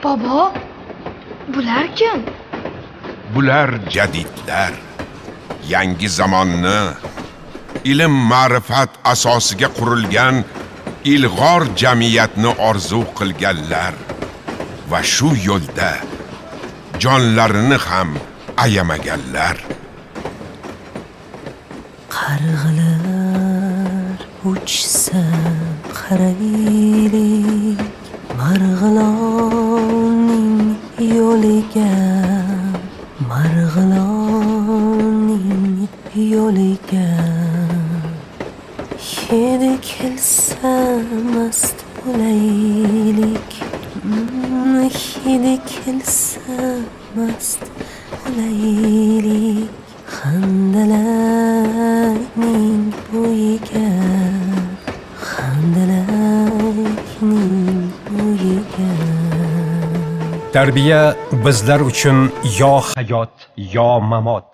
Bobo, bular kim? Bular jadidlar. Yangi zamonni ilm ma'rifat asosiga qurilgan ilg'or jamiyatni orzu qilganlar va shu yo'lda jonlarini ham ayamaganlar. Qarg'alar uchsa qaraylik Marg'ilonning yo'liga, Marg'ilonning yo'liga. Hidi kelsa mast bo'laylik, hidi kelsa mast bo'laylik Handalakning bo'yiga, Handalakning bo'yiga. Tarbiya bizlar uchun yo hayot, yo mamot,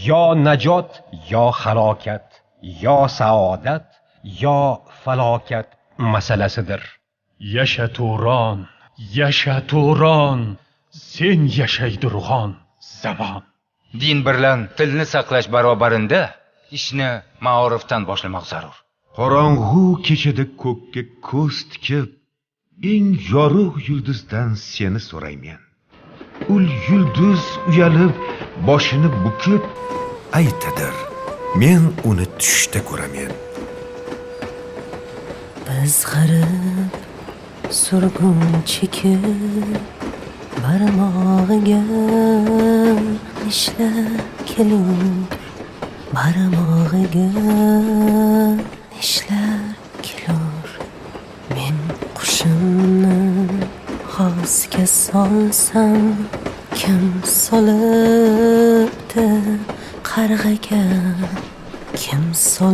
yo najot, yo halokat, yo saodat, yo falokat masalasidir. Yasha Turon, yasha Turon, sen yashaydurg'on zamon. Din birlan tilni saqlash barobarinda ishni maorifdan boshlamoq zarur. Qorong'u kechada ko'kka ko'z tikib, eng yorug' yulduzdan seni so'raymen. Ul yulduz uyalib, boshini bukib aytadir: Men uni tushda ko'ramen. Biz g'arib surgun chekib, barmog'iga nishlar kelur, barmog'iga nishlar kelur. Men qushimni g'ozga solsam, kim solibdi qarg'aga, kim solibdi?